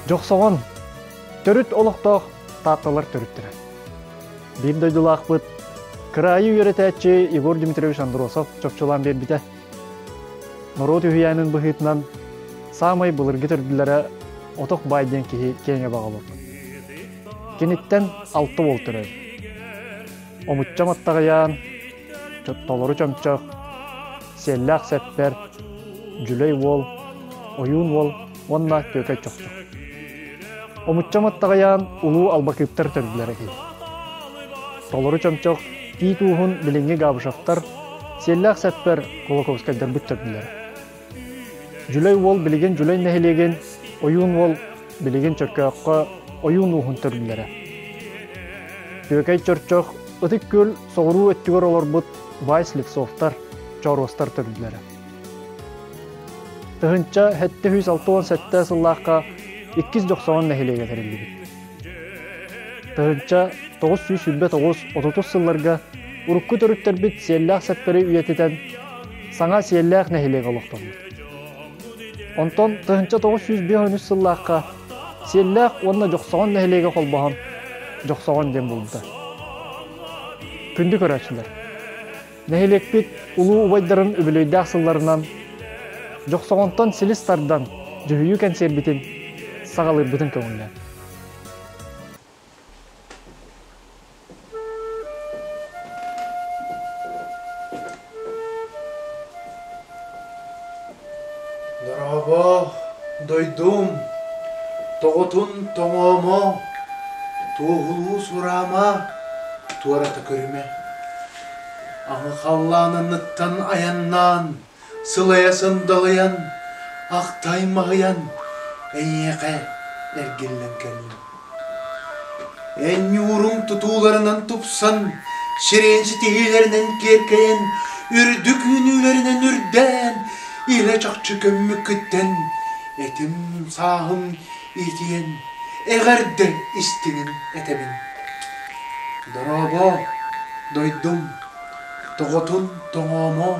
Дьохсоҕон төрүт олохтоох таатталар төрүттэрэ. Биир дойдулаахпыт кыраайы үөрэтээччи Егор Дмитриевич Андросов чопчулаан биэрбитэ. Норуот үһүйээнин быһыытынан саамай былыргы төрдүлэрэ Отох Баай диэн киһи киэҥ эбэҕэ олорбут. Киниттэн алта уол төрөөбүт. Омучча Маттаҕыйаан, толору чөмчөх, сиэллээх сэппэр, Дьүлэй уол, Ойуун уол уонна Түөкэй Чохчох. Омучча Маттаҕыйаан улуу албакыыптар төрдүлэрэ киһи. Толору чөмчөх тиит ууһун билиҥҥи Габышевтар, сиэллээх сэппэр Кулаковскайдарбыт төрдүлэрэ. Дьүлэй уол билигин Дьүлэй нэһилиэгин, Ойуун уол билигин Чөркөөххө Ойуун ууһун төрдүлэрэ. Түөкэй Чөрчөх Ытык Күөл соҕуруу өттүгэр олорбут баай Слепцовтар, Чооруостар төрдүлэрэ. 1767 сыллаахха Иккис Дьохсоҕон нэһилиэгэ тэриллибит. 1929-30 сылларга урукку төрүттэрбит сиэллээх сэптэри үйэтитэн саҥа сиэллээх нэһилиэгэ олохтоммут. Онтон 1953 сыллаахха Сиэллээх уонна Дьохсоҕон нэһилиэгэ холбоһон Дьохсоҕон диэн буолбута. Күндү көрөөччүлэр! Нэһилиэкпит улуу убайдарын үбүлүөйдээх сылларынан Дьохсоҕонтон силис тардан дьүһүйүү кэнсиэрбитин саҕалыырбытын көҥүллээн. Дорообо, дойдум, тоҕотун тоҥоомо, туоһулуу сураама, туората көрүмэ. Аҥы халлаан анныттан айаннаан, сылайа сындалыйан, ахтай маһыйан, эйиэхэ эргиллэн кэллим. Эн ньууруҥ тутууларынан тупсан, сирэйин ситиһиилэринэн киэркэйэн, үрдүк үүнүүлэринэн үрдээн, илэ-чахчы көммүккүттэн этим-сааһым итийэн, эҕэрдэ истиҥин этэбин. Дорообо, дойдум, тоҕотун тоҥоомо,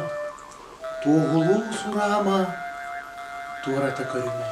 туоһулуу сураама, туората көрүмэ.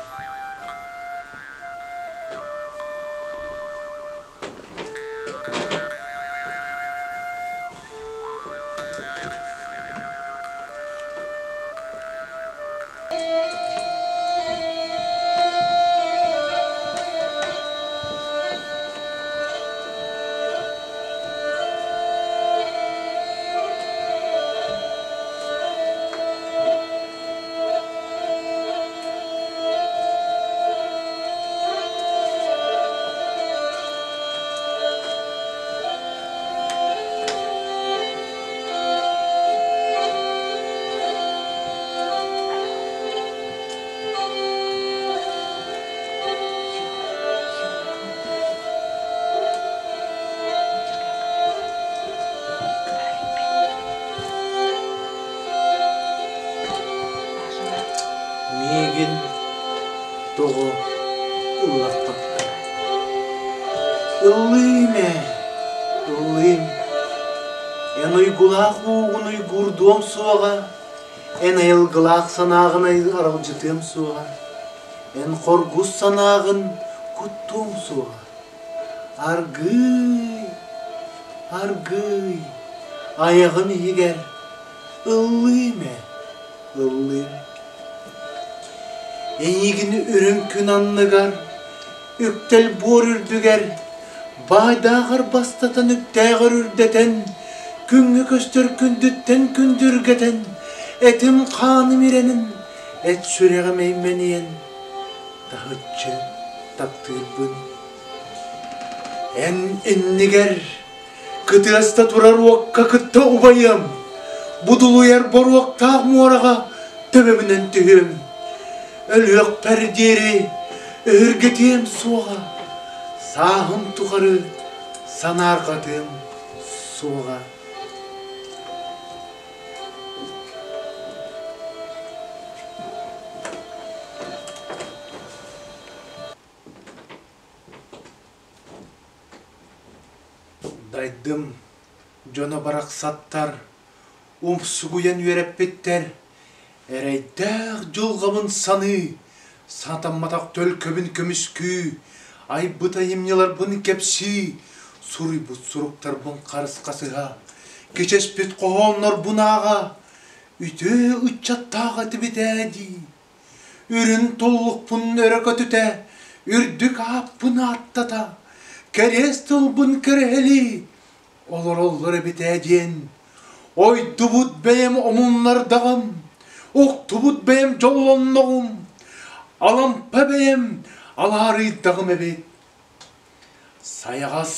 Миигин тоҕо ыллаппакка Ыллыым ээ, ыллыым Эн уйгулаах уугун уйгуурдуом суоҕа, Эн айылгылаах санааҕын аралдьытыам суоҕа, Эн хоргус санааҕын куттуом суоҕа. Аргыый, аргыый, айаҕым иһигэр ыллыым ээ, ыллыым. Эйигин үрүҥ күн анныгар, үктэл буор үрдүгэр, баайдааҕар бастатан үктээҕэр үрдэтэн, күҥҥэ көстөр күндүттэн күндүргэтэн, этим-хааным ирэнин, эт сүрэҕим эймэнийэн, таһыччы таптыырбын. Эн иннигэр кытыаста турар уокка кытта убайыам, будулуйар боруоктаах муораҕа төбөбүнэн түһүөм. Өлүөхпэр диэри өһүргэтиэм суоҕа, сааһым тухары санаарҕатыам суоҕа. Дайдым дьоно барахсаттар умсугуйан үөрэппиттэр, эрэйдээх дьылҕабын саныы, Сатамматах төлкөбүн көмүскүү, айбыт айымньыларбын кэпсии, суруйбут суруктарбын харысхасыһа, кичэспит хоһооннорбун ааҕа, үтүө ыччаттаах этибит ээ дии. Үрүн туллукпун өрө көтүтэ, үрдүк ааппын ааттата, кэриэс тылбын кэрэһэлии, олороллор эбит ээ диэн ойдубут бэйэм омуннардаҕым, уктубут бэйэм дьоллонноҕум, алампа бэйэм алаарыйдаҕым эбит. Сайаҕас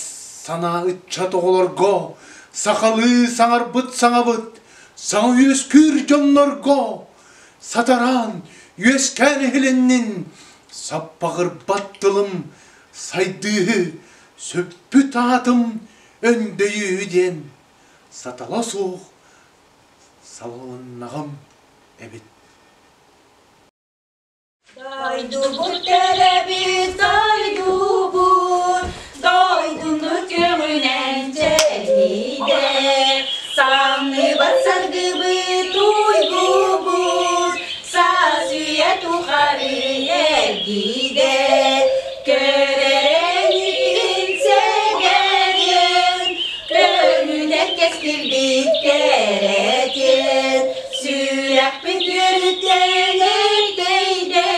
санаа ыччат оҕолорго сахалыы саҥарбыт саҥабыт, саҥа үөскүүр дьоннорго сатараан үөскээн иһилиннин, саппаҕырбат тылым сайдыыһы сүппүт аатым өндөйүүһү диэн сатала суох салалыннаҕым эбит. Дойдубут төрөбүт дойдубут, дойдуну көҥүнэн чэлгийдэ, самныбат саргыбыт уйгубут, саас үйэ тухары эргийдэ. Көрөрөҥүн сэгэрин, көҥүнэн кэскилбит кэрэтин, сүрэхпит үөрүтэн өртөйдө,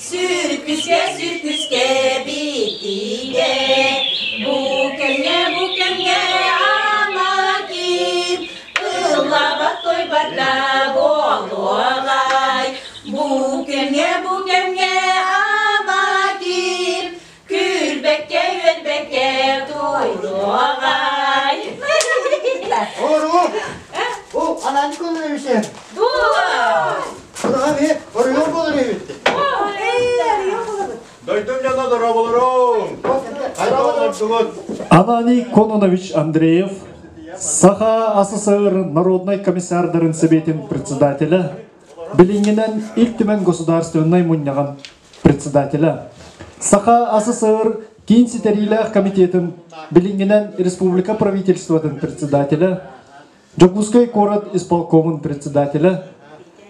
сүркүскэ сүркүскэ битиигэ. Бу кэмҥэ, бу кэмҥэ ама ким ыллаабат тойбат да буолуоҕай. Бу кэмҥэ, бу кэмҥэ ама ким күлбэккэ, үөрбэккэ туруоҕай. Оору! О, анан көрүбүсэ. Дуо! Оройуон болор эбит. Дойдум дьоно дорооболоруҥ! Хайдах Ананий Кононович Андреев, Саха АССР Народнай комиссардарын Сэбиэтин председателя, билиҥҥинэн Ил Түмэн Государственнай мунньаҕын председателя, Саха АССР Киин ситэриилээх комитетын билиҥҥинэн республика правительствотын председателя, Дьокуускай куорат исполкомун председателя,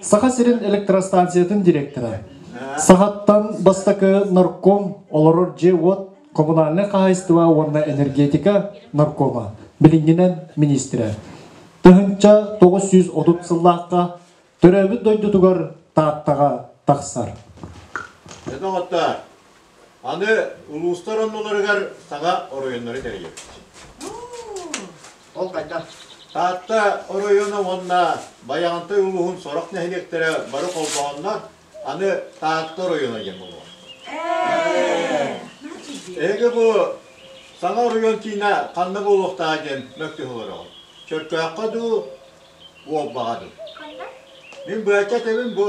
Саха сирин электростанциятын директора, Сахаттан бастакы нарком олорор дьиэ-уот, коммунальнай хаһаайыстыба уонна энергетика наркома, билиҥҥинэн министрэ. 1930 сыллаахха төрөөбүт дойдутугар Тааттаҕа тахсар. Доҕоттоор, аны улуустар оннуларыгар саҥа оройуоннары тэрийэбит. Ол хайдах? Таатта оройуона уонна Байаҕантай улууһун сорох нэһилиэктэрэ бары холбоһоннор, аны Таатта оройуона диэн буолуо. Эһиги бу саҥа оройуон киинэ ханна буолуохтааҕа диэн мөккүһэ олороҕут. Чөркөөххө дуу, Уолбаҕа дуу? Мин быһаччы этэбин бу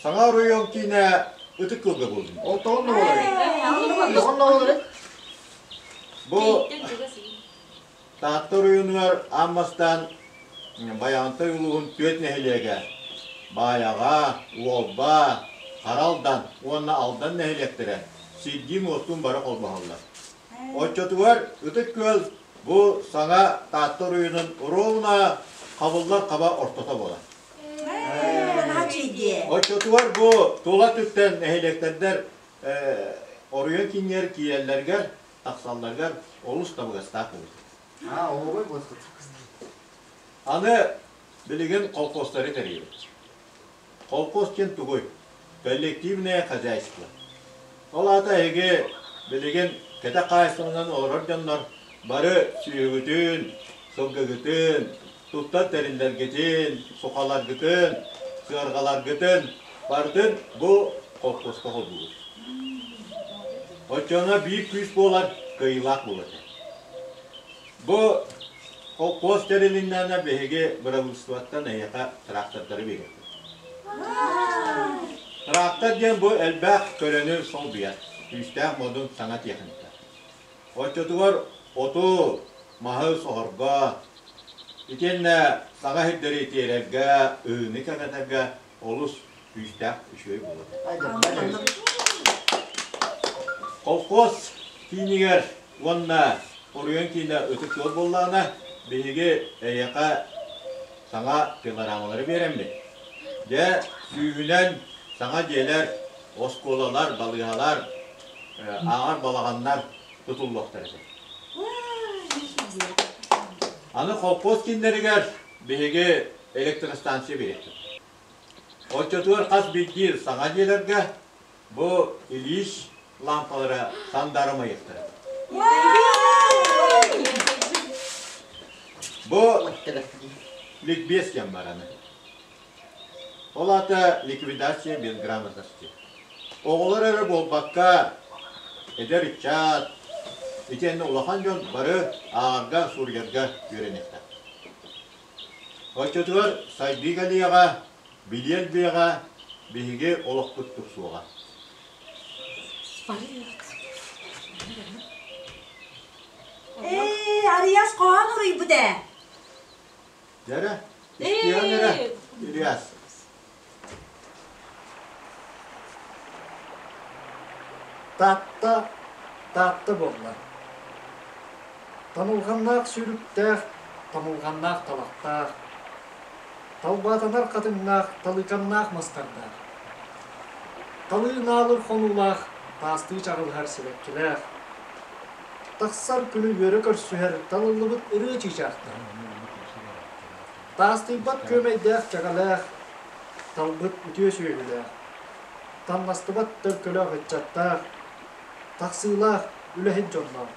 саҥа оройуон киинэ Ытык Кылга буоллун. Ол тоҕо болар? Тоҕо болар? Бу Таатта оройуонугар аан бастаан Байаҕантай улууһун түөрт нэһилиэгэ Баайаҕа, Уолба, Хара Алдан уонна Алдан нэһилиэктэрэ сирдиин-уоттуун бары холбоһоллор. Оччотугар Ытык Күөл бу саҥа Таатта оройуонун ровно хабыллар хаба ортото буолар. Оччотугар бу тула өттүттэн нэһилиэктэрдэр оройуон киинигэр киирэллэригэр тахсалларыгар олус табыгастаах эбит. Аны билигин колхозтары тэрийэбит. Колхоз диэн тугуй? Коллективное хозяйство. Ол аата эһиги билигин кэтэх хаһаайыстыбанан олорор дьоннор бары сүөһүгүтүн, сылгыгытын, туттар тэриллэргитин, сухаларгытын, сыарҕаларгытын барытын бу колхозка холбуугут. Оччоҕуна биир күүс буолар, кыайыылаах буолуо этэ. Бу холкуос тэрилиннэҕинэ биһиги бырабыыталыстыбаттан эһиэхэ трактордары биэриэхпит. Трактор диэн бу элбэх көлөнү солбуйар, күүстээх модун саҥа техника. Оччотугар оту, маһы соһорго, итиэннэ саҥа сирдэри тиэрэргэ, ыһыыны кэҥэтэргэ олус күүстээх үчүгэй буолар. Колхоз киинигэр уонна оройуон киинэ Ытык Күөл буоллаҕына, биһиги эйиэхэ саҥа пилорамалары биэрэммит. Дьэ, сүүһүнэн саҥа дьиэлэр. оскуолалар, балыыһалар, ааҕар балаҕаннар тутуллуохтар этэ. Аны холкуос кииннэригэр биһиги электростанция бириэхпит. Оччотугар хас биирдии саҥа дьиэлэргэ бу Ильич лаампалара сандаарымайыахтара. Бу ликбез диэн бараны. Ол аата ликвидация безграмотности. Оҕолор эрэ буолбакка, эдэр ыччат, итиэннэ улахан дьон бары ааҕарга, суруйарга үөрэниэхтэр. Оччотугар сайдыы кэлиэҕэ, билиэ элбиэҕэ, биһиги олохпут тупсуоҕа. Ээ, Арыйаас хоһоон уруйбут ээ. Дьэрэ, истиэҕин эрэ, Ильяс. Таатта, Таатта буолла. Тамылҕаннаах сүүрүктээх, тамылҕаннаах талахтаах, талбаатанар хатыҥнаах, талыыканнаах мастардаах, талыы наалыр хонуулаах, таастыы чаҕылыһар сибэккилээх, тахсар күнү үөрэ көрсүһэр талыллыбыт ырыа чыычаахтаах, таастыйбат күөмэйдээх кэҕэлээх, талбыт үтүө сүөһүлээх, таммастыбат төлкөлөөх ыччаттаах, тахсыылаах үлэһит дьонноох,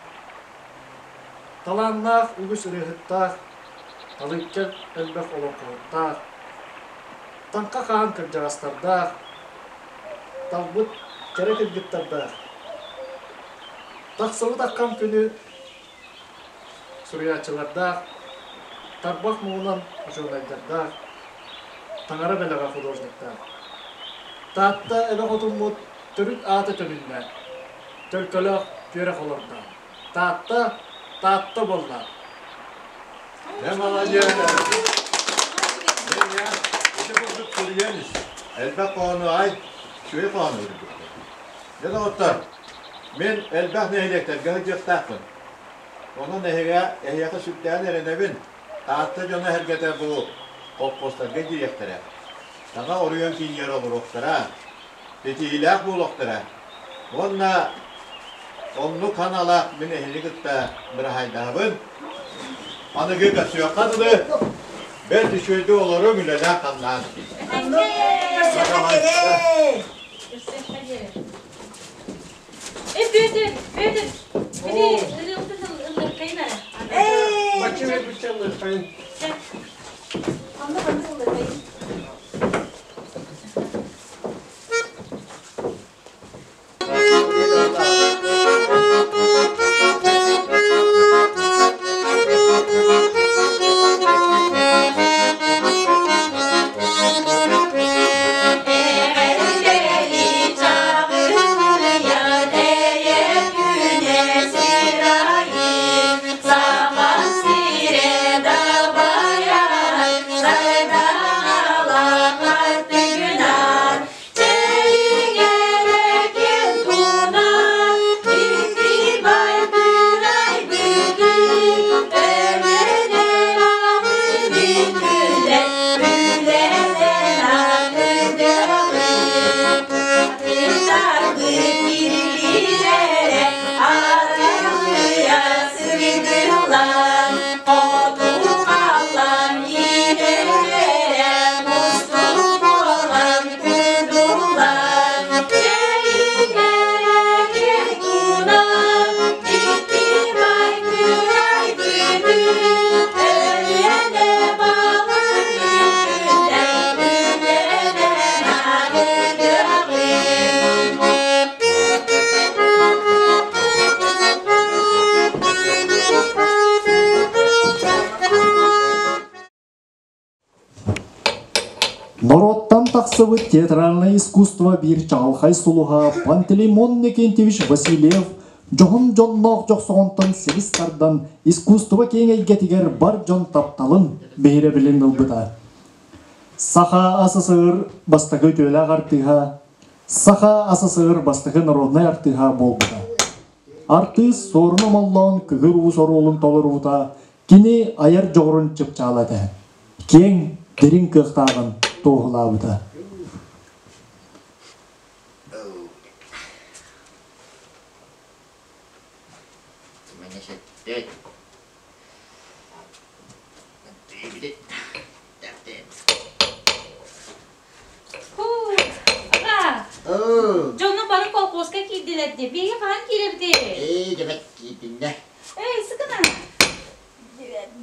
талааннаах үгүс ырыаһыттаах, талыычча элбэх олоҥхоһуттаах, таҥха хаан кырдьаҕастардаах, талбыт кэрэ кыргыттардаах, тахсыбыт аххан күнү суруйааччылардаах, тарбах муҥунан учуонайдардаах, таҥара бэлэҕэ художниктаах. Таатта эбэ хотуммут төрүт аата төнүннэ, төлкөлөөх түөрэх олордо. Таатта, Таатта буолла. Дьэ, молодец! Ити курдук суруйан ис. Элбэх хоһоону ай, үчүгэй хоһоону үрдүктэр. Дьэ, доҕоттор, мин элбэх нэһилиэктэргэ сылдьыахтаахпын. Онон эһигэ, эһиэхэ сүрдээҕин эрэнэбин. Таатта дьоно-сэргэтэ бу холкуостарга киириэхтэрэ. Саҥа оройуон киинигэр олоруохтара, ситиһиилээх буолуохтара. Уонна оннук ханалаах мин эһини кытта быраһаайдаһабын. Аныгы көрсүөххэ дылы бэрт үчүгэйдик олоруҥ, үлэлээх-хамнаан. Көрсүөххэ диэри! Көрсүөххэ диэри! Э, Петр, Петр, били ырыабытын ылларкайын ара. Бачча бачча ылларкайын. Онно ханна ылларкайын? Норуоттан тахсыбыт театральное искусство биир чаҕылхай сулуһа Пантелеймон Никентьевич Васильев дьоһун дьонноох дьохсоҕонтон силис тардан искусство киэҥ эйгэтигэр бар дьон тапталын биһирэбилин ылбыта. Саха АССР бастакы үтүөлээх артыыһа, Саха АССР бастакы народнай артыыһа буолбута. Артыыс Суорун Омоллоон Күһүр Уус оруолун толоруута кини айар дьоҕурун чыпчаала этэ. Киэҥ, дириҥ кыахтааҕын туоһулаабыта. Мэҥэ сэттэ. Аҕаа, дьону бары колхозка киирдилэр дии. Биһиги хаһан киирэбитий? Ээ, дьэбэт киирдиннэ. Эй, сыкына.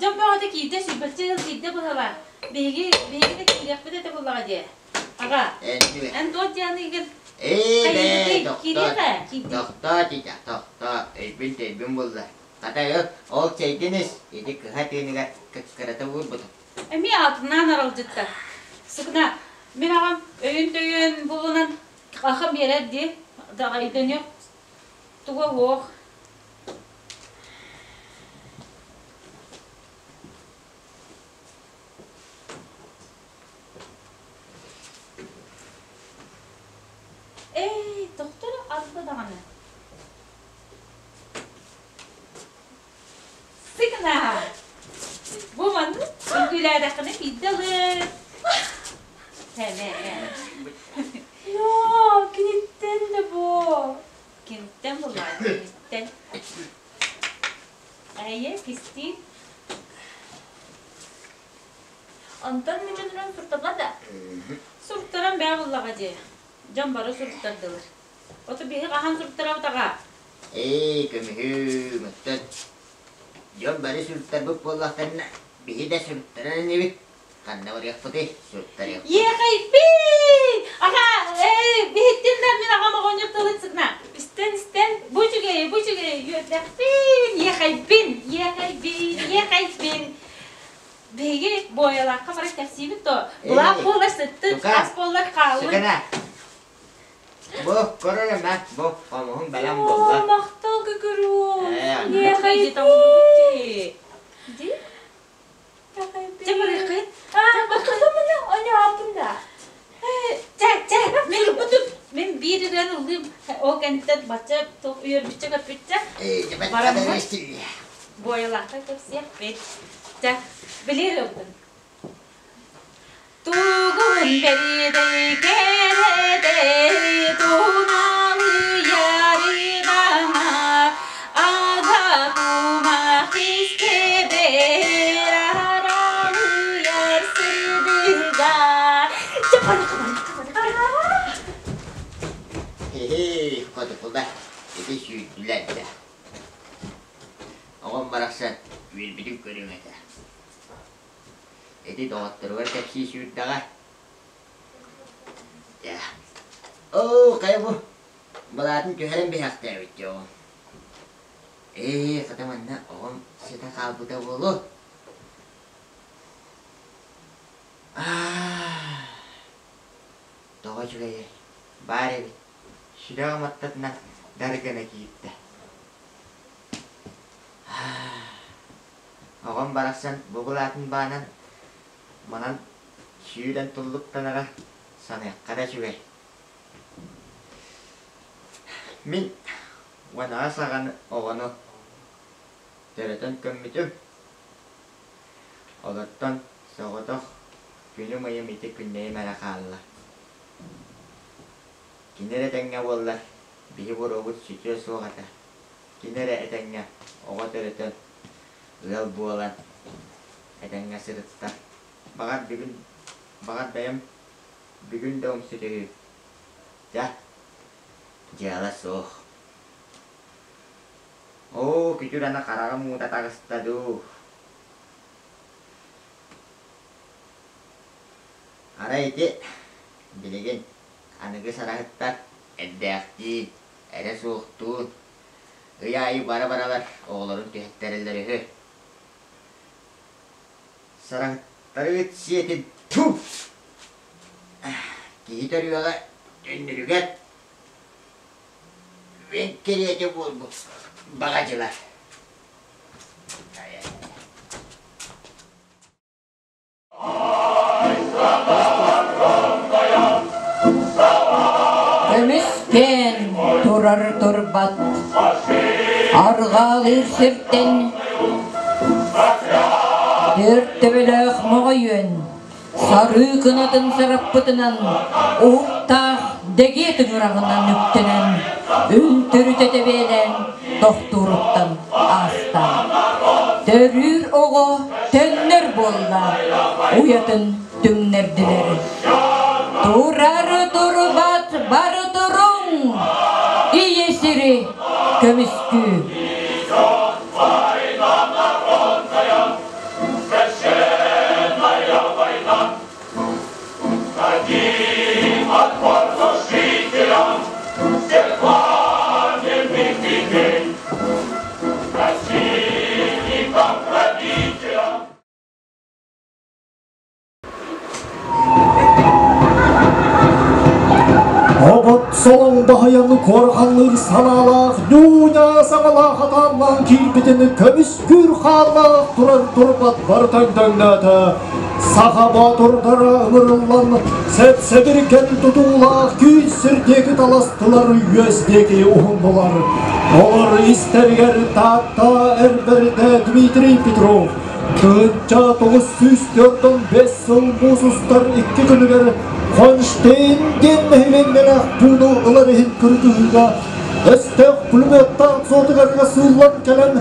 Дьон бөҕөтө киирдэ, сүүрбэччэ сыл киирдэ быһалаах. Биһиги, биһиги да киириэхпит этэ буоллаҕа дии. Аҕа, эн туох дианыгын? Ээ, бээ, тохтоо, тохтоо, титя, тохтоо, өйбүн-төйбүн булла. Хата, ол чэйгин ис, ити кыһа тыыныгар кыккырата уурбутум. Эмиэ алтынаан аралдьытта. Сыкына, мин аҕам өйүн-төйүн булунан ахан биэрэр дии, даҕайдөнүөх туга суох. Эй, тохтор арда даҕаны. Сыкына! Бу маннык үҥкүүлээтэххинэ биирдэ ылыр. Кэлэ. Йоо, киниттэн да бу. Киниттэн буллаа, киниттэн. Эйэ, кистиин. Онтон мүчүнүрэн суртарла да. Суртаран бээ буллаҕа дии. Дьон бары суруттардылар. Оту биһи хаһан суруттарабыт аҕаа? Ээ, көмүһүм, оттон дьон бары суруттарбыт буоллахтарына, биһи да суруттарар инибит. Ханна барыахпытый, суруттарыахпыт. Иэхэйбин! Аҕаа, ээ, биһиттин да мин аҕам оҕонньор тылын сыкна. Истэн, истэн. Бу үчүгэй, бу үчүгэй, үөрдэхпин, иэхэйбин, иэхэйбин, иэхэйбин. Биһиги буойалаахха баран кэпсиибит дуо? Былаах буолар сыттын, ас буолар хааллын. Сыкына. Бу көрөр эмэ, бу хомуһун бэлэм буолла. Махтал көкөрүө. Ди? Чэ барыаххыт. Чэ, чэ, мин мин биир ырыаны ыллыым. Ол кэнниттэн бачча үөрбүччэ көппүччэ. Бараммыт. Буойалаахха кэпсиэхпит. Чэ, били ырыабытын. Тугун бэриэдэй кэрэдэй, туналыйарыдана, ага тумах искэбэр, аралыйар сыдыга. Чэ, барыха, барыха, барыха. Хе-хе, хотукула, ити сүүрдүлэр да. Оҕом барахсан үөрбүтүн көрүҥ этэ. Ити доҕотторугар кэпсии сүүрдэҕэ. Дьэ. Оо, хайа бу былаатын түһэрэн биһэхтээбит дьэ оҕом. Ээ, хата манна оҕом сыта хаалбыта буолуо. Аа, тоҕо үчүгэйэй, баар эбит. Сүрэҕим аттатынан дар гына киирдэ. Оҕом барахсан бу былаатын баанан, манан сүүрэн туллуктанара саныахха да үчүгэй. Мин уонаҕа саҕаны оҕону төрөтөн көммүтүм. Олортон соҕотох күнүм-ыйым ити күннэйим эрэ хаалла. Кини эрэ тэҥҥэ буоллар, биһи буруобут сүтүө суох этэ. Кини эрэ этэҥҥэ оҕо төрөтөн, ыал буолан этэҥҥэ сырытта. Баҕар бүгүн, баҕар бэйэм бүгүн да умсутуһуу. Дьэ, дьыала суох. Оо, күтүр аны хараҕым уута таҕыста дуу. Арай ити билигин аныгы сараһыттар эрдээхтиин, эрэ суохтуун ый аайы бара-баралар оҕолорун түһэттэрэллэр үһү. Сараһыттарыгыт сиэтин тьфу! Киһи төрүөҕэ төннөрүгэр үөн кэриэтэ буолбут баҕадьылар. Көмүскээн турар турбат арҕаалыыр сиртэн түөрт төбөлөөх моҕойүөн сарыы кынатын сараппытынан уһуктаах дэгиэ тыҥыраҕынан үктэнэн үнтүрүтэ тэбиэлээн тохтууруттан ааста. таҕыста. Төрүүр оҕо төннөр буолла, уйатын түҥнэрдилэр. Турар турбат бары туруҥ, ийэ сири көмүскүү. Дадим отпор душителям всех пламенных идей, Насильникам, грабителям. Обот солоҥ баһыйан куорҕаллыыр санаалаах Ньууня саҥалаах атааллаан киирбитин көмүскүүр хааллаах турар турбат барыта өҥдөҥнөөтө. Саха боотурдара ыҥырыллан сэп-сэбиргэл тутуулаах күүс сир диэки таластылар, үөс диэки уһуннулар. Олор истэригэр Таатта эр бэрдэ Дмитрий Петров 1945 сыл муус устар икки күнүгэр Хонштейн диэн нэһилиэнньэлээх пууну ылар иһин кыргыһыыга өстөөх пулеметтаах суотугарга сыыллан кэлэн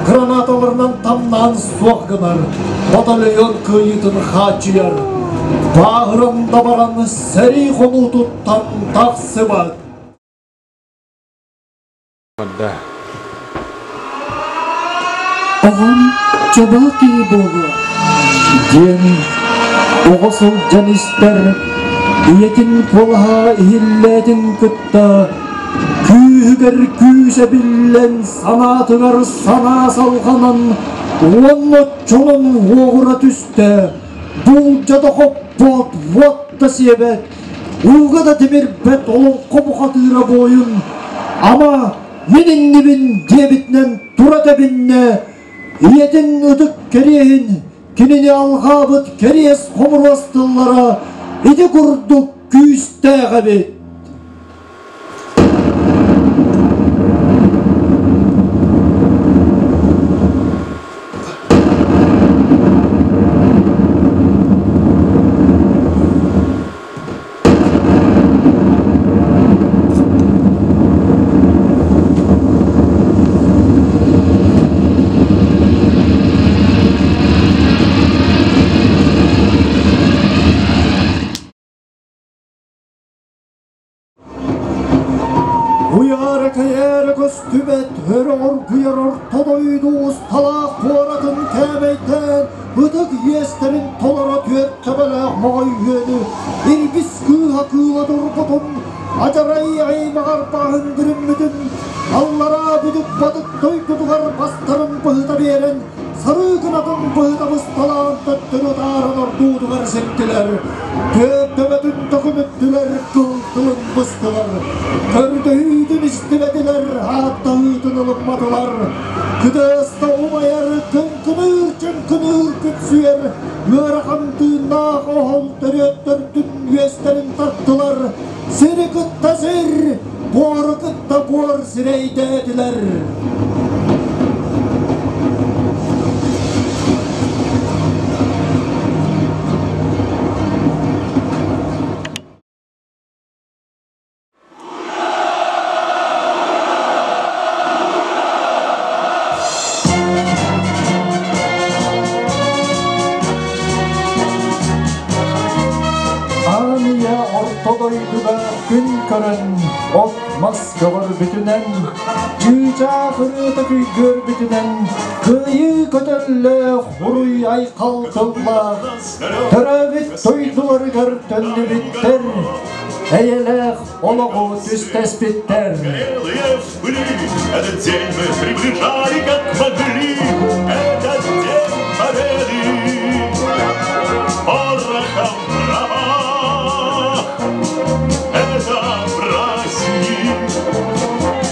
гранаталарынан тамнаан суох гынар, батальон кыайыытын хааччыйар. Бааһыран да баран сэрии хонуутуттан тахсыбат. Оҕом чобоо киһи буолуо диэн оҕо сылдьан истэр ийэтин куолаһа иһиллээтин кытта күүһүгэр күүс эбиллэн санаатыгар санаа салҕанан уонна оччонон уоҕура түстэ буулдьата хоппот уот да сиэбэт ууга да тимирбэт олоҥхо бухатыыра буойун ама мин иннибин диэбитинэн тура тэбиннэ ийэтин ытык кэриэһин кинини алҕаабыт кэриэс хомуруос тыллара ити курдук күүстээх эбит. Уйаара-кэйээрэ көстүбэт, өрө оргуйар орто дойду усталаах куоратын кээмэйдээн, ытык иэстэрин толоро түөрт төбөлөөх моҕой үөнү, илбис кыыһа кыыла турбутун, адьарай аймаҕар баһын бүрүммүтүн, аллараа бүдүк-бадык дойдутугар бастарын быһыта биэрэн, сарыы кынатын быһыта бысталаан төттөрү утааран ордуутугар ситтилэр, түөрт төбөтүн төкүнүттүлэр, кыл тылын быстылар, көрдөһүүтүн истибэтилэр, ааттаһыытын ылымматылар. Кытыаста умайар, кыҥкыныыр чыҥкыныыр күпсүйэр, ыарахан тыыннаах оһол төрүөттөрдүн үөстэрин тартылар, сири кытта сир, буору кытта буор сирэйдээтилэр. Аан орто дойдуга күн көрөн, от-мас көҕөрбүтүнэн, чыычаах ырыата күйгүөрбүтүнэн, кыайыы көтөллөөх уруй-айхал тыллаах, төрөөбүт дойдуларыгар төннүбүттэр, эйэлээх олоҕу түстэспиттэр. Этот день мы приближали, как могли, этот день победы. Порохом прах, это праздник,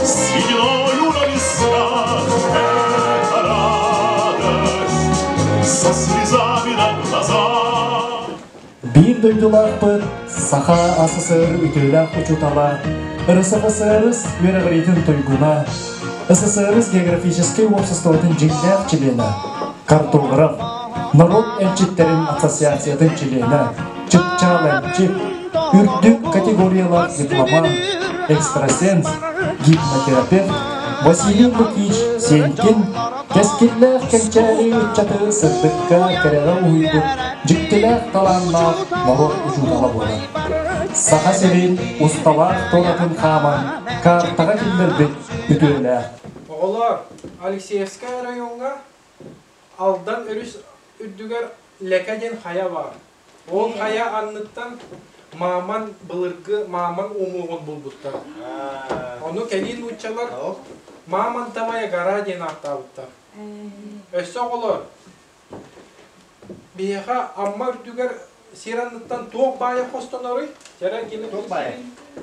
с сединою на висках, это радость, со слезами на глазах. Биир дойдулаахпыт Саха АССР үтүөлээх учуутала, РСФСР үөрэҕириитин туйгуна, СССР географическай уопсастыбатын дьиҥнээх чилиэнэ, картограф, норуот эмчиттэрин ассоциациятын чилиэнэ, чыпчаал эмчит, үрдүк категориялаах дипломат, экстрасенс, гипнотерапевт Василий Лукич Сенькин Кэскиллээх кэнчээри ыччаты сырдыкка, кэрэҕэ уһуйбут дьиктилээх талааннаах норуот учуутала буолар. Саха сирин усталаах туоратын хааман картаҕа киллэрбит үтүөлээх. Оҕолор, Алексеевскай оройуоҥҥа Алдан өрүс үрдүгэр Лэкэ диэн хайа баар. Ол хайа анныттан мааман былыргы мааман уҥуоҕун булбуттар. Ону кэлии нууччалар Мамонтовая гора диэн ааттаабыттар. Өссө оҕолор, биһиэхэ Амма үрдүгэр сир анныттан туох баайа хостоноруй? Чэрэ ким Туох баайа?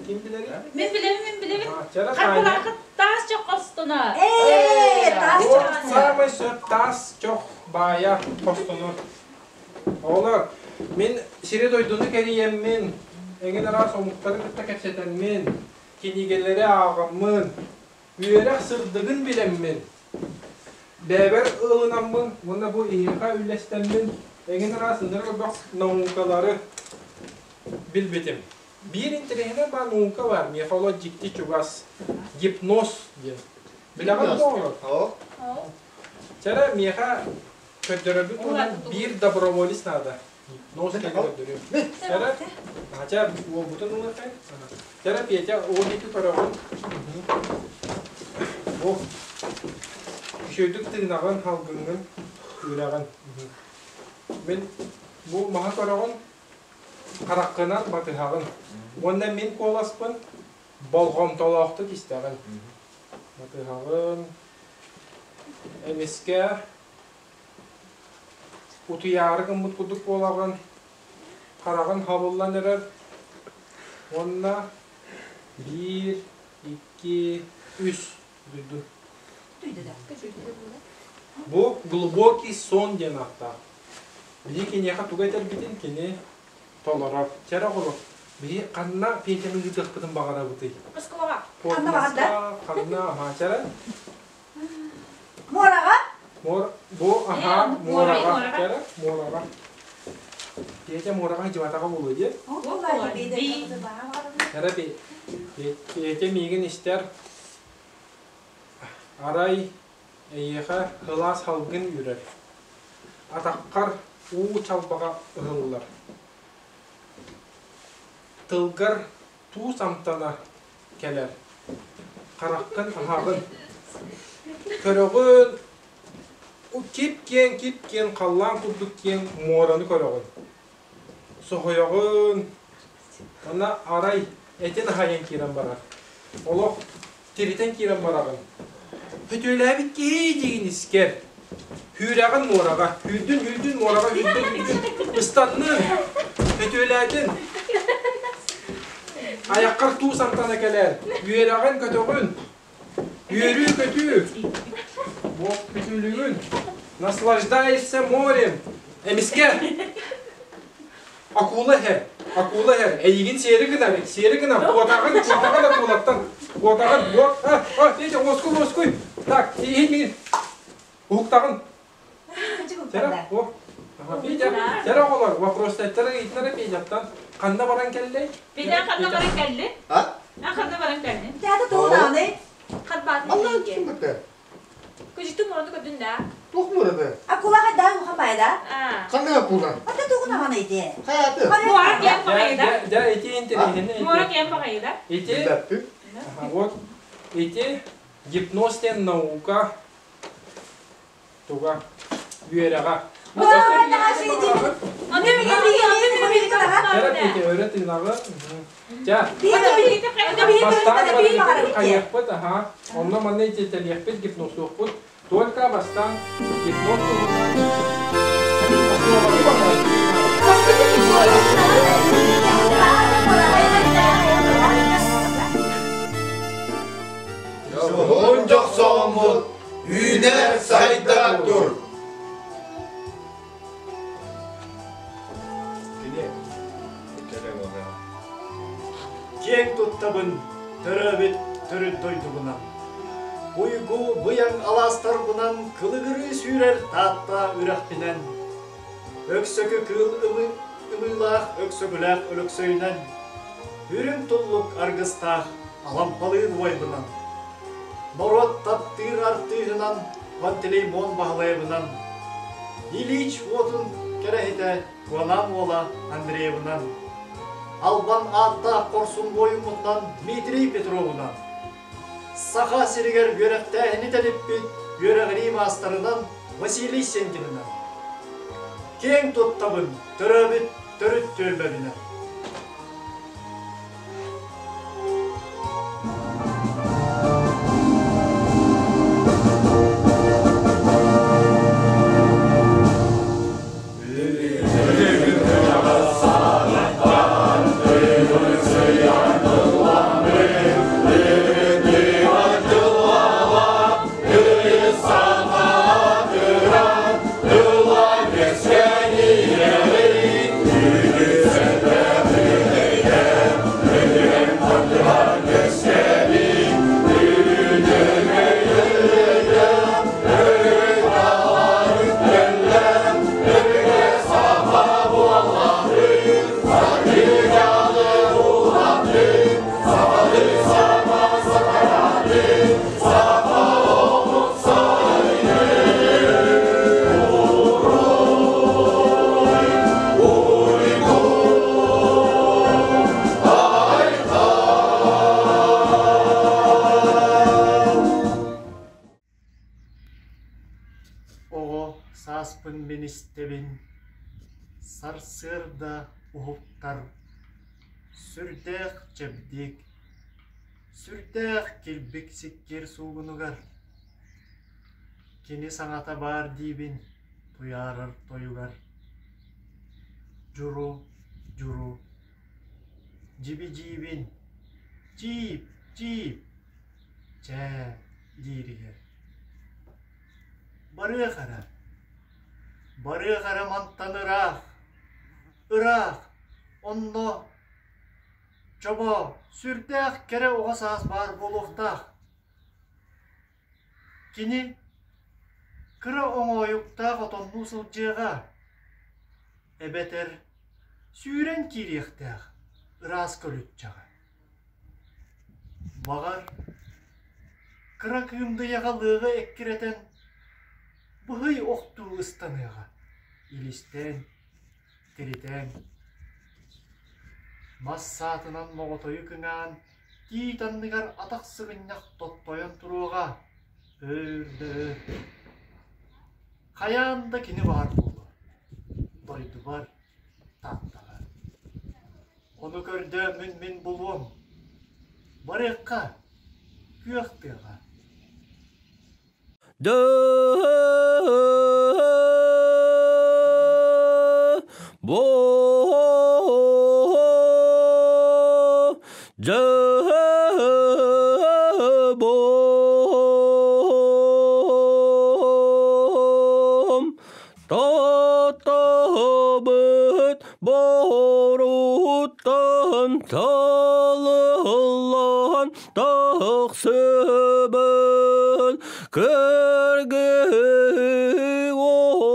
Ким билэрий? Мин билэбин, мин билэбин. Чэрэ Харбалаахыт таас чох хостонор. Ээ, таас чох. Саамай сөп таас чох баайа хостонор. Оҕолор, мин сири-дойдуну кэрийэммин, эҥин араас омуктары кытта кэпсэтэммин, кинигэлэри ааҕаммын, үөрэх сырдыгын билэммин, бэйэбэр ылынаммын уонна бу эһиэхэ үллэстэммин эҥин араас ынырык элбэх наукалары билбитим. Биир интэриэһинэй баар наука баар, миэхэ олох дьикти чугас. Гипноз диэн. Билэҕит дуо оҕолор? Чэрэ, миэхэ көрдөрөрбүт туһунан биир доброволец наада. Гипноз диэн көрдөрүөм. Чэрэ, чэ, уолбутун ылыаххайын. Чэрэ, Петя, уол диэки көрөҕүн. Бу үчүгэйдик тыынаҕын, халгыҥҥын, үрэҕин. Мин бу маһы көрөҕүн, хараххынан батыһаҕын. Уонна мин куоласпын болҕомтолоохтук истэҕин. Батыһаҕын, эмискэ утуйаары гыммыт курдук буолаҕын, хараҕын хабыллан эрэр уонна биир, икки, үс дойду. Бу глубокий сон диэн ааттаах. Биһи киниэхэ тугу этэрбитин кини толорор. Чэрэ оҕолор, биһи ханна Петяны ыытыахпытын баҕарабытый? Москваҕа. Ханна баҕарда? Ханна, аха, чэрэ? Муораҕа? Муор, бу аха, муораҕа. Чэрэ, муораҕа. Петя муораҕа дьыбатаҕа буолуо дии. Чэрэ, Петя миигин истэр. Арай эйиэхэ сылаас салгын үрэр, атаххар уу чалбаҕа ыһыллар, тылгар туус амтана кэлэр, хараххын аһаҕын, көрөҕүн кип-киэҥ кип-киэҥ халлаан курдук киэҥ муораны көрөҕүн, соһуйаҕын уонна арай этин аһайан киирэн барар, олох тиритэн киирэн бараҕын. Хөтүөлээбит киһи диигин искэр. Хүүрэҕин муораҕа, үүрдүн үүрдүн муораҕа үүрдүн үүрдүн, ыстаннын, хөтүөлээтин. Айаххар туус амтана кэлэр, үөрэҕин көтөҕүн, үөрүү-көтүү, буок күтүүлүгүн, наслаждаешься морем. Эмискэ Акула иһэр, акула иһэр, эйигин сиэри гынар, сиэри гынар, куотаҕын, куотаҕын акулаттан, куотаҕын, вот, а, а, Петя, уоскуй, уоскуй, так, иһин миин, уһуктаҕын. Чэрэ, о, Петя, чэрэ оҕолор, вопростаттары ыйытынара Петяттан, ханна баран кэллэй? Петя ханна баран кэлли? А? А ханна баран кэлли? Театр туһунааны. Хат Аллаһ ким Көжүтүн муруну көрдүн да. Туох мурады? Акула хайда уха байда? Ханна акула? Ата тугуна иди. Хайаты. Муора киэн баҕайыда. Дьэ, ити интэриэһинэй. Муора киэн баҕайыда. Ити, вот, ити гипноз диэн наука туга үөрэҕэ. Өрө тыынаҕын. Дьэ, бастаан хайыахпыт, аха. Онно манна ититэлиэхпит, гипнозтуохпут. Только бастаан гипноз туһунан Дьоһун дьохсооммут үүнэ сайда тур. Кини Киэҥ туттабын төрөөбүт төрүт дойдубунан. Уйгу быйаҥ алаастарбынан кылыгырыы сүүрэр Таатта үрэхпинэн. Өксөкү кыыл ымы, ымыылаах өксөкүлээх Өлөксөйүнэн. Үрүҥ туллук аргыстаах Алампалыын уойбунан. Норуот таптыыр артыыһынан. Пантелеймон Баһылайабынан, Ильич уотун кэрэһитэ Куонаан уола Андреевынан, албан ааттаах хорсун буойуммутунан Дмитрий Петровунан, Саха сиригэр үөрэхтээһини тэлиппит үөрэҕирии маастарынан Василий Сенкинынан. Киэҥ туттабын төрөөбүт төрүт түөлбэбинэн. Оҕо сааспын мин истэбин, сарсыарда уһуктар, сүрдээх чэбдик, сүрдээх килбик сиккиэр суугунугар. Кини саҥата баар диибин туйаарар тойугар. Дьуру, дьуру, дьиби-дьиибин, чиип, чиип, чээ дииригэр. Барыах эрэ, барыах эрэ мантан ыраах, ыраах, онно чобо, сүрдээх кэрэ оҕо саас баар буолуохтаах. Кини кыра оҥоойуктаах отоннуу сылдьыаҕа, эбэтэр сүүрэн киириэхтээх ыраас көлүччэҕэ. Баҕар, кыра кыымдыйаҕа лыаҕы эккирэтэн, быһый охтуу ыстаныаҕа, илистээн, тиритэн, мас саатынан моҕотойу кыҥаан, тиит анныгар атах сыгынньах тоттойон туруоҕа, өр да өр. Хайаан да кини баар буолуо, дойдубар Тааттаҕа. Ону көрдөөммүн мин булуом. Барыахха, күөх тыаҕа. Татаһыбыт боруттан талыллан тахсыбыт кыргыы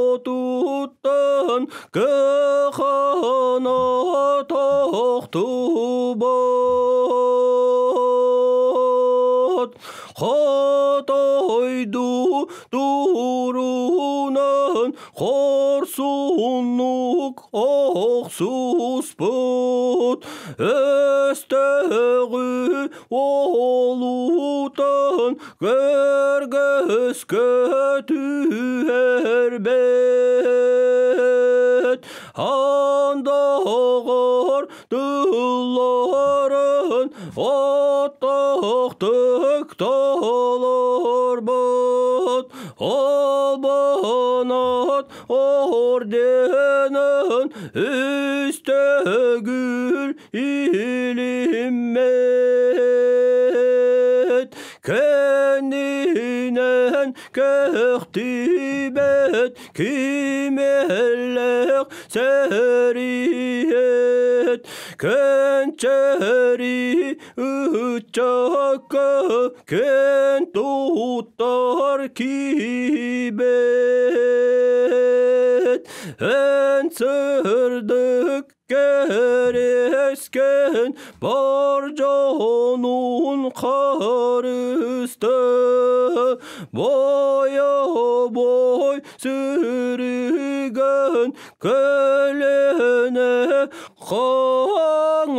отуттан кыхана тохтубут Хотойду турунан хорсуннук охсуспут өстөөҕү олутан көргөскө түһэрбэт андаҕар тылларын оттоохтук толорбут Албанат орденын үстөгүл илиммет кэннинэн кэхтибэт кимэллэх сэриэт кэнчэри ыччакка кэн туттар киибэт эн сырдык кэрискэн бар дьонун харыстаа. Бойобой сүрүгөн көлөнө хоҥото.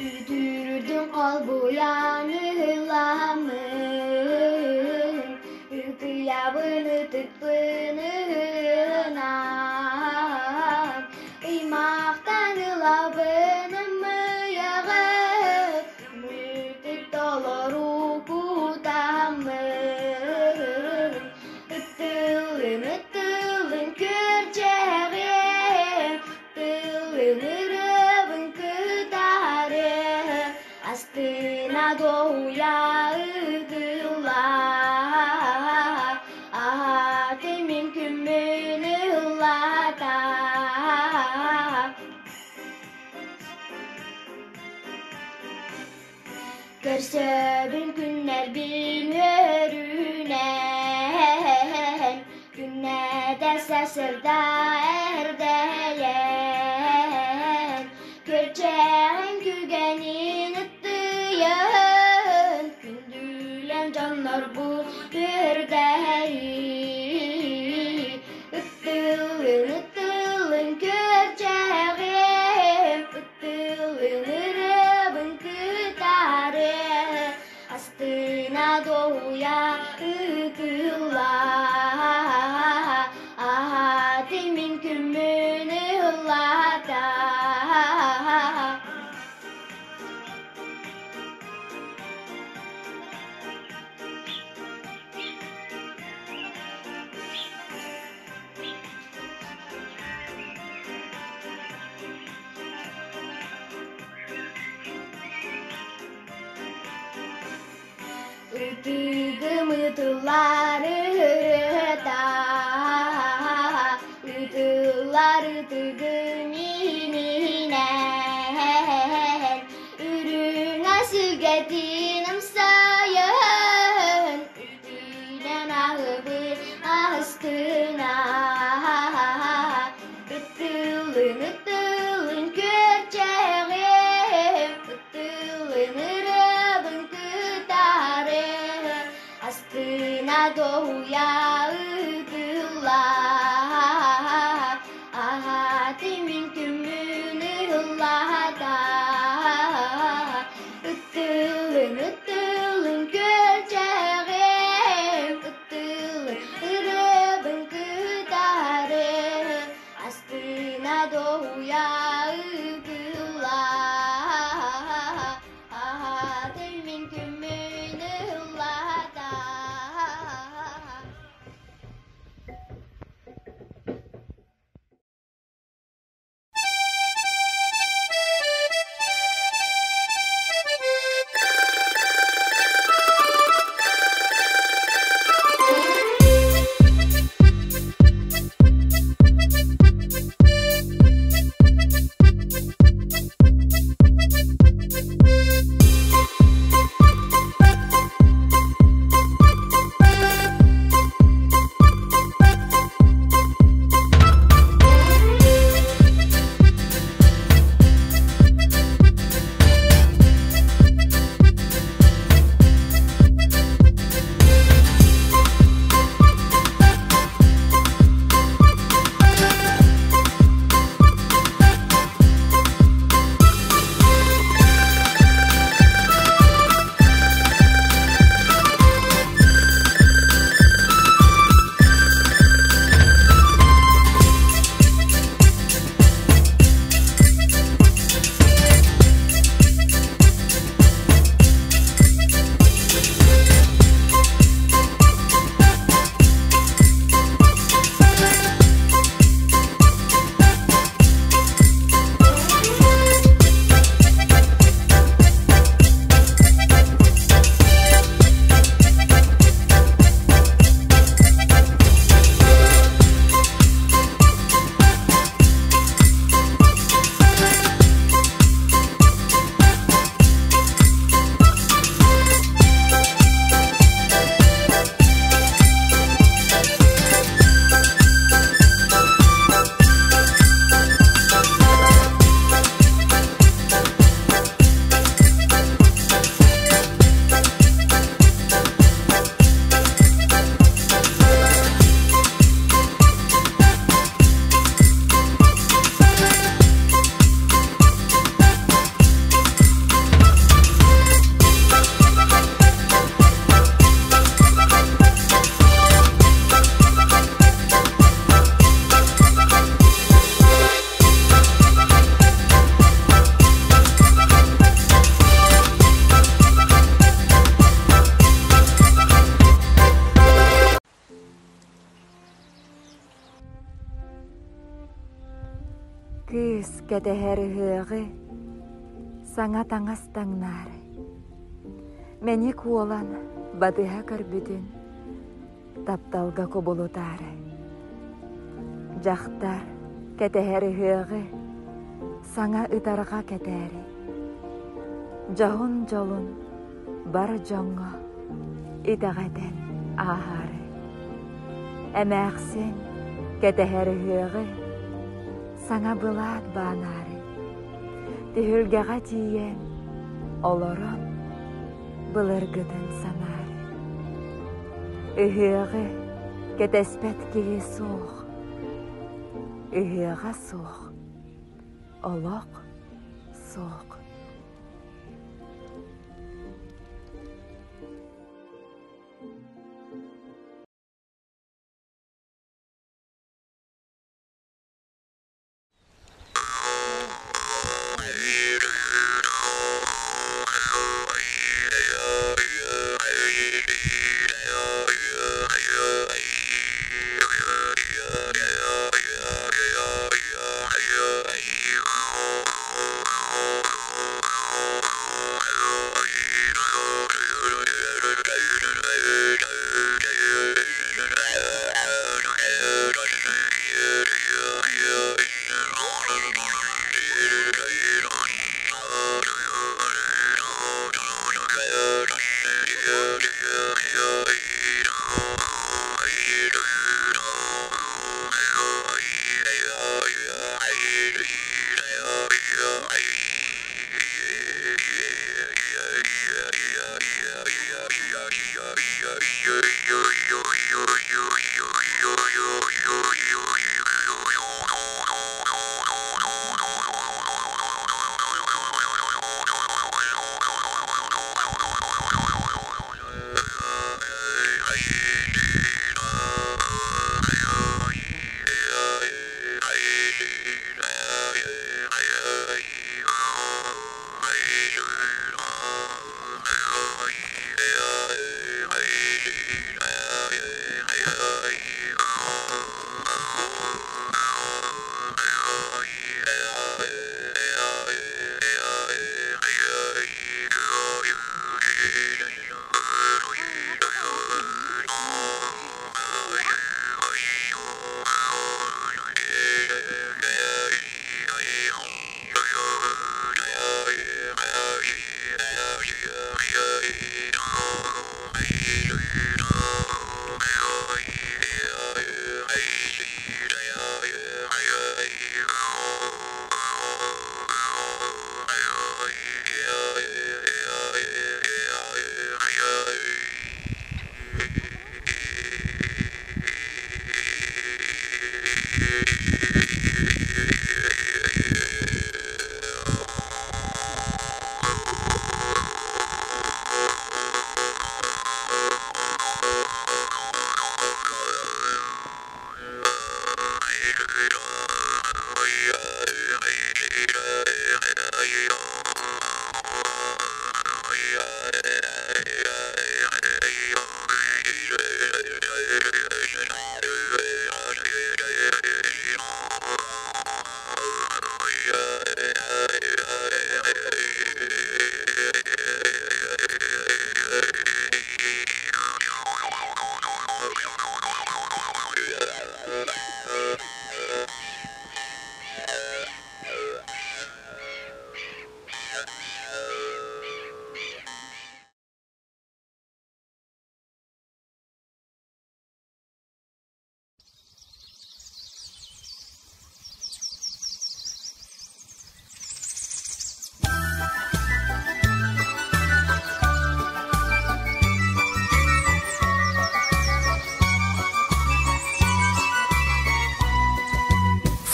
Үтүрдүн холбуйан ыламмын, Ытыйабын ытыкпын ыһынан, Ыймахтан ылабын ыммыйаҕы, Мүтүк толору кутаммын. Ытылын, ытылын күрдьэҕиэм, Тылын ырыабын кытары, Астына дуоһуйа ытылла. Аһааты мин күммүн ыллата. Көрсөбүн күннэрбин үөрүүнэн, Күннэтэ сарсыарда эрдэлээн, Күрдьэҕин күгэнин ыттыйан, Күндүлэн дьоннорбут үөрдэри. Ыттылын, ыттылын күрдьэҕим, Ыттылын ырыабын кытары, Астына дуоһуйа ытылла. Аһааты мин күммүн ыһыллата. Ытыгым ытыллар ыһыта, ытыллар ытыгым иһинэн, Үрүҥ ас үгэтин амсайан, Үтүнэн аһыбыт аһыстына. Ытылын, ытылын күөрчэҕим, Ытылын ырыабын кытары, Астына дуоһуйа ытылла. Аһааты мин күммүн ыһыллата. Ытылын, ытылын күөрчэҕим, Ытылын ырыабын кытары, Астына дуоһуйа ытылла. Аһааты мин күммүн ыһыллата. Кыыс кэтэһэр ыһыаҕы, саҥа таҥас таҥнаары. Мэник уолан батыһа көрбүтүн тапталга кубулутаары. Дьахтар кэтэһэр ыһыаҕы, саҥа ытарҕа кэтээри. Дьоһун дьолун бар дьоҥҥо итэҕэтэн ааһаары. Эмээхсин кэтэһэр ыһыаҕы, саҥа былаат баанаары. Түһүлгэҕэ тиийэн олорон былыргытын санаары. Ыһыаҕы кэтэспэт киһи суох, ыһыаҕа суох, олох суох.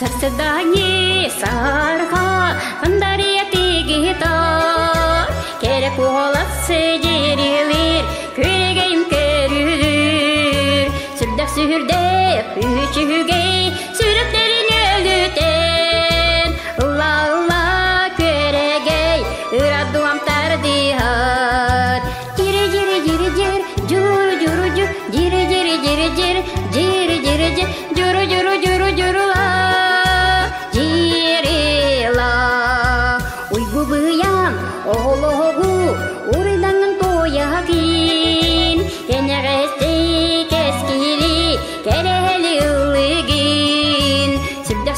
Сарсыдани сарха андария тигита Кere куоласы дирилир күрегейм көрүлүр Сүрдэх сүрдэх үчүгэй сүрүктерин өлүтен Ылла ылла күрегей ырадуам тардыһар Жири жири жири жир журу журу жур жири жири жири жир жири жири жир журу журу журу журу ла.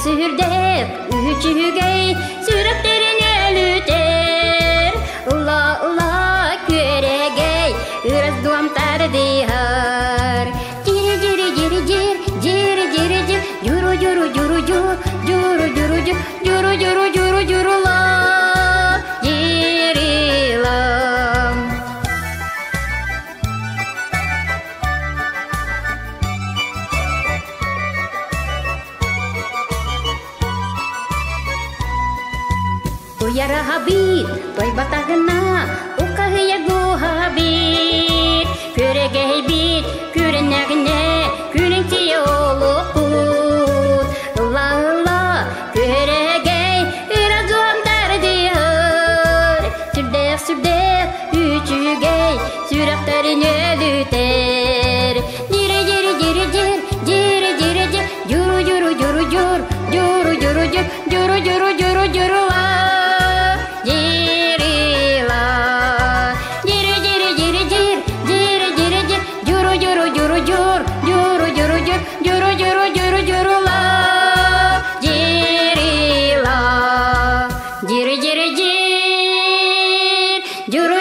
сүрдэх үчүгэй сүрэхтэрин өлүтэр. Ыла ыла күөрэгэй ырас дуом тардыһар. Дьири дьири дьири дьир дьири дьири дьир дьуру дьуру дьуру дьур дьуру дьуру дьур дьуру дьуру дьуру дьурула дьирила. Туйараһабыт, тойбатаҕына, ухаһыйа гуһабыт, күрэгэйбит, күрэннэҕинэ, күрэҥсийэ олохпут. Ылла-ылла, күрэгэй, ыра дуом тардыһар, сүрдээх сүрдээх үчүгэй, сүрэхтэрин өлүтэр. Дири дири дири дир, дири дири дир, дьуру дьуру дьуру дьур, дьуру дьуру дьур, дьуру дьуру дьуру дьурула, дирила. Дири дири дири дир, дири дири дир, дьуру дьуру дьуру дьур, дьуру дьуру дьур, дьуру дьуру дьуру дьурула, дирила. Дири дири дир, дьуру